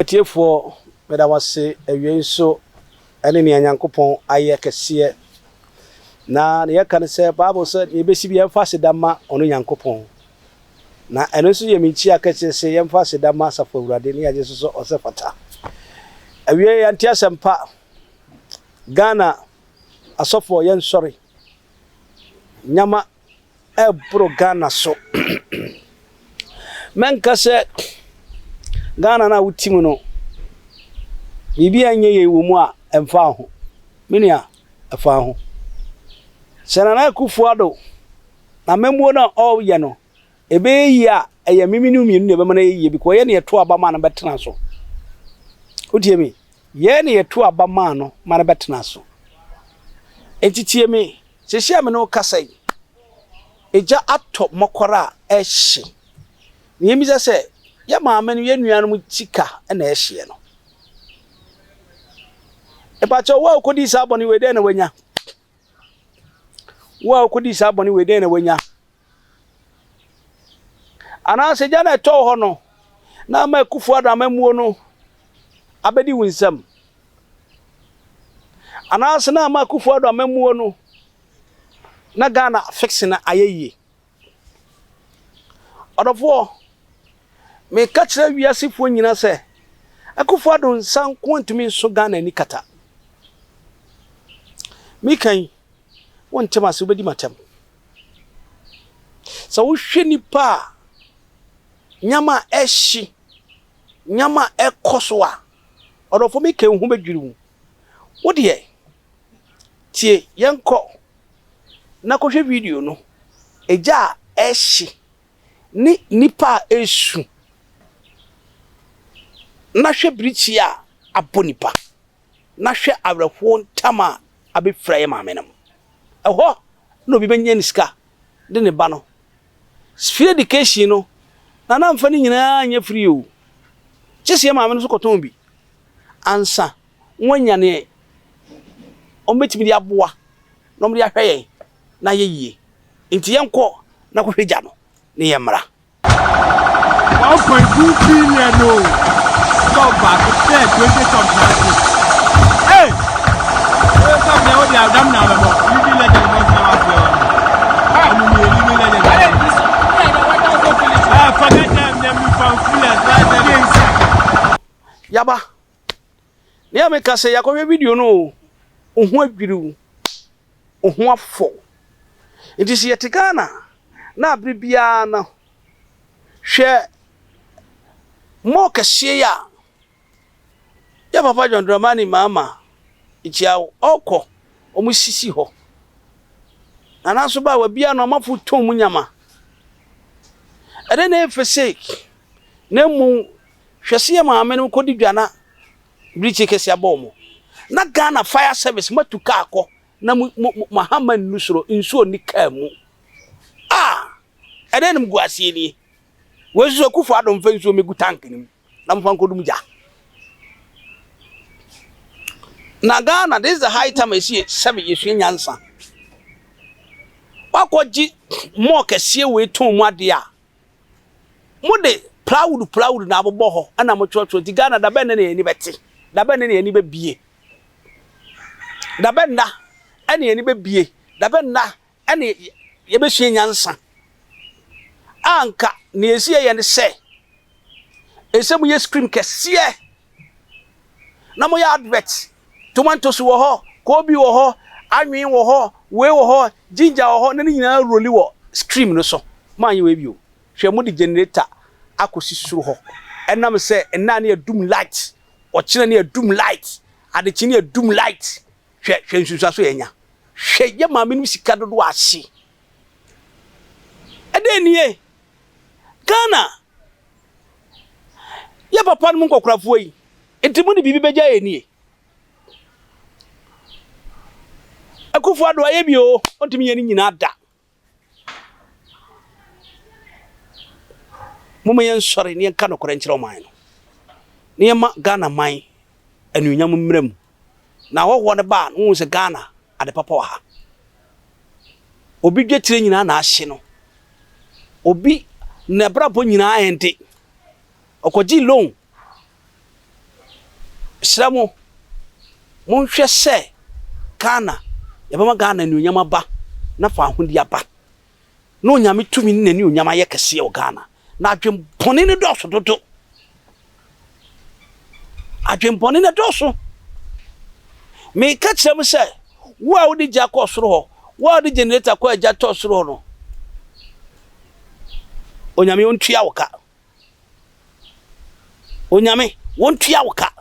Atiefoɔ, meda mo ase awiei nso ne nea Nyankopɔn ayɛ kɛseɛ. Na nea yɛka ne sɛ, Bible sɛ nea ɛbɛsi biara yɛmfa aseda mma ɔno Nyankopɔn. Na ɛno nso yɛ me nkyia kɛseɛ sɛ yɛmfa aseda mma Asafo Awurade ne yɛagye so sɛ ɔsɛ fata. Awiei yɛnte asɛmpa. Ghana asɔfoɔ yɛnsɔre. Nyama ɛboro Ghana so. Mɛnka sɛ Ghana no a wote mu no, biribi a ɛnyɛ yie wɔ mu a, ɛmfa ho. Me nua, ɛfa ho. Sɛ Nana Akufo-Addo n'amammuo no a ɔreyɛ no, ɛbɛyɛ yie a, ɛyɛ me mene mmienu na ɛbɛma no ayɛ yie because yɛn na yɛto aba maa no bɛtena so. Wotie me? Yɛn na yɛto aba maa no ma no bɛtena so. Enti tie me. Seesei a me ne wo kasa yi, egya atɔ mmɔkɔre a ɛrehye. Nea mibisa sɛ, yɛn maame no, yɛn nuanom sika na ɛrehyeɛ no? Mepakyɛw, wo a wukodii saa bɔne wei, dɛn na woanya? Wo a wukodii saa bɔne wei, dɛn na woanya? Anaasɛ gya na ɛtɔɔ hɔ no na ama Akufo-Addo amammuo no abɛdi wo nsam? Anaasɛ na ama Akufo Addo amammuo no na Ghana fix no ayɛ yie? Ɔdɔfoɔ, meka kyerɛ wiasefoɔ nyina sɛ Akufo Addo nsa nko ntumi nso Ghana ani kata. Meka yi, wonte m'ase, wobɛdi m'atɛm. Sɛ wohwɛ nipa a nyama a ɛhye, nyama a ɛkɔ so a, Ɔdɔfo me ka wo ho bɛdwiri wo. Wo deɛ, tie, yɛnkɔ na kɔhwɛ video no, egya a ɛrehye ne nnipa a ɛresu, na hwɛ birikyi a abɔ nnipa, na hwɛ awerɛhoɔ ntam a abɛfira yɛn maame nom. Ɛhɔ na obi bɛnya ne sika de ne ba no. Free education no, Nana mfa ne nyinaa nyɛ free o. Gye sɛ yɛn maame no nso kɔtɔn bi ansa wɔanya neɛ wɔbɛtumi de aboa na wɔde ahwɛ yɛn na ayɛ yie. Nti yɛnkɔ na kɔhwɛ gya no ne yɛmmra. 1.2 billion o shop baako pɛ 20 shops na ase hey oye shop na ɛwɔ di adam na abɛbɔ living legend bɔ sena wa fi hɔ ɔmo mi yɛ living legend eh forget them them be from fullest let them dey inside. Yaba, nea meka sɛ yɛakɔhwɛ video no o, wo ho adwiriw, wo ho afɔ. Nti sɛ yɛte Ghana na bere biara no hwɛ mall kɛseɛ yi a yɛ papa John Dramani Mahama nkyia wo ɔkɔ wɔn sisi hɔ. Nana nso ba wabia no amafo tɔn mu nyama. Ɛdɛ na ɛfɛ sake na mmom hwɛ sɛ yɛ maame no kɔdi dwa na birikyi kɛseɛ abɔ wɔn. Na Ghana fire service matu kaa kɔ na mo mo mo ahama nnu soro nsuo nni kaa mu. Ah! Ɛdɛn animguaseɛ nie? Wei nso Akufo Addo mfa nsuo mmɛgu tank no mu na momfa nkɔdum gya. Na Ghana, this is the high time ɛsi sɛbe yɛsua nyansa. Wakɔgye mɔɔ kɛseɛ wei tɔn mu adeɛ a, mode plywood plywood na abobɔ hɔ ɛna motwerɛtwerɛ nti Ghana dabɛn na yɛn ani bɛte, dabɛn na yɛn ani bɛbie, dabɛn na ɛna yɛn ani bɛbie, dabɛn na ɛne yɛbɛsua nyansa a anka nea ɛsi yɛyɛ ne sɛ ɛsɛ moyɛ screen kɛseɛ na moyɛ advert tomatoes wɔ hɔ koobi wɔ hɔ anwen wɔ hɔ wei wɔ hɔ ginger wɔ hɔ na ne nyinaa roli wɔ screen no so moanyɛ wei bio hwɛ mode generator akɔsi soro hɔ ɛnam sɛ ɛnna ne yɛdum light ɔkyena ne yɛdum light adekye ne yɛdum light Hwɛ hwɛ nsunsuanso a yɛanya. Hwɛ yɛn maamenom sika dodoɔ a ahye. Ɛdɛn nie? Ghana, yɛ papa nom nkɔkorafoɔ yi, nti mo de biribi bɛgya yɛn nie? Akufo Addo ayɛ bi o, ɔntumi nyɛ ne nyinaa da. Momma yɛnsɔre na yɛnka nokorɛ nkyerɛ ɔman no, na yɛma Ghana man anuonyam mmra mu. Na ahɔhoɔ no ba a, na wɔhu sɛ Ghana ade papa wɔ ha. Obi dwetire nyinaa na ahye no. Obi n'abrabɔ nyinaa ɛnde. Ɔkɔgye loan. Mesrɛ mo, monhwɛ sɛ Ghana, yɛbɛma Ghana anuonyam aba na faahodi aba. Na Onyame tumi ne n'anuonyam ayɛ kɛseɛ wɔ Ghana. Na adwenbɔne no dɔɔso dodo. Adwenbɔne no dɔɔso. Meka kyerɛ mo sɛ, wo a wode gya kɔɔ soro hɔ, wo a wode generator kɔ agya tɔɔ soro hɔ no, Onyame ɔntua wo ka. Onyame, wɔntua wo ka.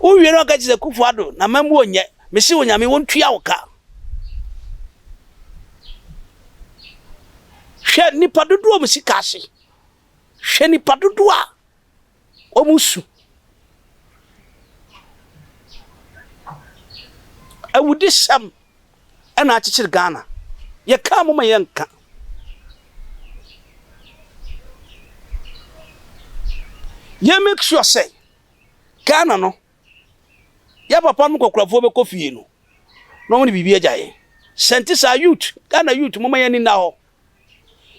Wowie no ɔka kyerɛ sɛ Kufu Addo na mammuo nyɛ. Mese Onyame wɔntua wo ka. Hwɛ nipa dodoɔ wɔn sika ase. Hwɛ nipa dodoɔ a wɔn su. Awudisɛm. ɛna akyekyere Ghana. Yɛkaa mo ma yɛnka. Yɛ make sure sɛ Ghana no yɛ papa no kɔkorafoɔ bɛkɔ fie no na wɔn de biribi agya yɛn. Sɛ nte saa youth, Ghana youth mo ma yɛn ani nna hɔ.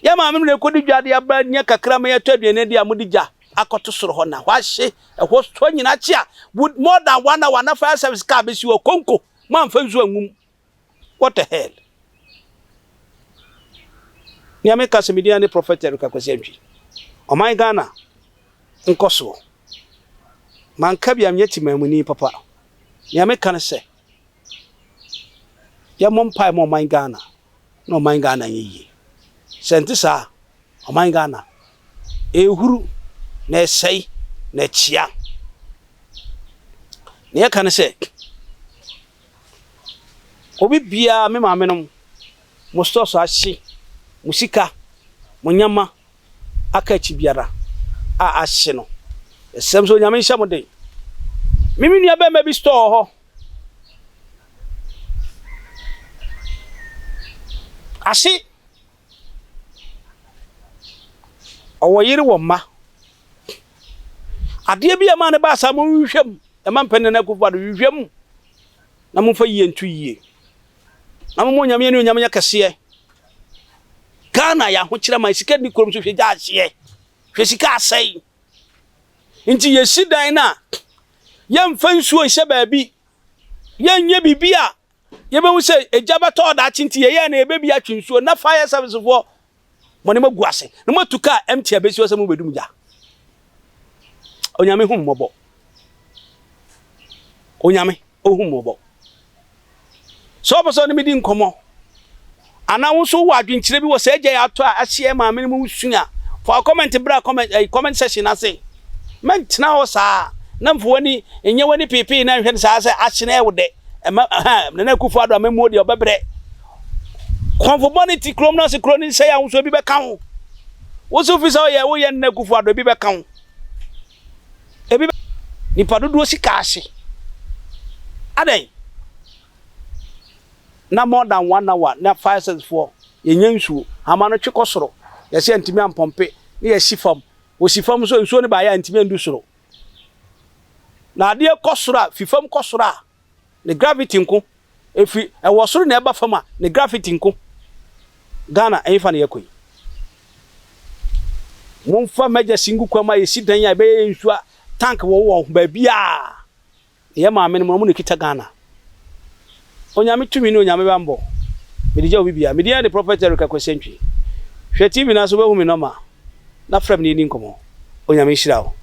Yɛ maame no na ɛkɔdi dwa de aba nya kakra ma yɛtɔ aduane di a mode gya akɔto soro hɔ na hɔ ahye ɛhɔ hɔ nyinaa kye a with more than one hour na fire service car bɛsi hɔ konko moamfa nsuo angum. What the hell? Nea meka sɛ medin ne Prophet Eric Akwasi Antwi. Ɔman Ghana nkɔsoɔ. Manka bi a menyɛ timaamuni papa. Nea meka ne sɛ yɛmmɔ mpae ma ɔman Ghana na ɔman Ghana nyɛ yie. Sɛ ɛnte saa a, ɔman Ghana ɛrehuru na ɛsɛe na ɛkyea. Nea ɛka ne sɛ, obi biara, me maame nom, mo stores ahye, mo sika, mo nneɛma aka akyi biara a ahye no, yɛsrɛ mo sɛ Onyame nhyɛ mo den. Me me nua bɛrima bi store wɔ hɔ. Ahye. Ɔwɔ yere wɔ mma. Adeɛ bi a ɛma ne baa saa monhwehwɛ mu. Ɛma mpɛ Nana Akufo Addo hwehwɛ mu na momfa yie nto yie. Na momma Onyame anuonyam nyɛ kɛseɛ. Ghana yɛ ahokyerɛ man, sika nni kurom so hwɛ gya ahyeɛ. Hwɛ sika asɛe. Nti yɛsi dan no a, yɛmfa nsuo nhyɛ baabi. Yɛnyɛ biribi a yɛbɛhu sɛ egya bɛtɔ daakye nti yɛyɛɛ no yɛbɛbi atwe nsuo na fire service foɔ mo ne moagu ase na moatu kaa empty abɛsi hɔ sɛ mobɛdum gya. Onyame hu mmɔbɔ. Onyame ohu mmɔbɔ. Sɛ ɔpɛ sɛ ɔne me di nkɔmmɔ anaa wo nso wowɔ adwenkyerɛ bi wɔ saa gya yi atɔ a ahyeɛ maame no mu su a, fa comment bra comment, eh, comment section ase. Mɛntena hɔ saa na mfa w'ani nyɛ w'ani peepee na nhwɛ no saa sɛ ahye na ɛyɛ wo dɛ. Ɛma ha Nana Akufo Addo amammuo deɛ ɔbɛbrɛ. Kɔnfo bɔne te kurom na ɔse kuro no nsɛe a wo nso ebi bɛka wo. Wo nso fi sɛ ɔyɛ woyɛ Nana Akufo Addo ebi bɛka wo. Ebi bɛ nipa dodoɔ sika ahye. Adɛn? Na more than one hour na fire service foɔ yɛnya nsuo. Hama no twe kɔ soro. Yɛsɛ yɛntumi ampɔmpe na yɛsi fam. Wɔsi fam nso nsuo no baeɛ a ntumi andu soro. Na adeɛ kɔ soro a, fi fam kɔ soro a, ne gravity nko. Ɛfiri ɛwɔ soro na ɛba fam a, ne gravity nko. Ghana, ɛhefa na yɛkɔ yi? Momfa emergency ngu kwan mu a yɛsi dan a ɛbɛyɛ nsuo a tank wɔ wɔ baabiara. Yɛ maame no mo na ekita Ghana. Onyame tumi ne Onyame banbɔ. Mede gya obi biara. Me din ara de Prophet Eric Akwasi Antwi. Hwɛ TV no ase wobɛhu me nɔma na frɛ me na yɛnni nkɔmmɔ. Onyame nhyira wo.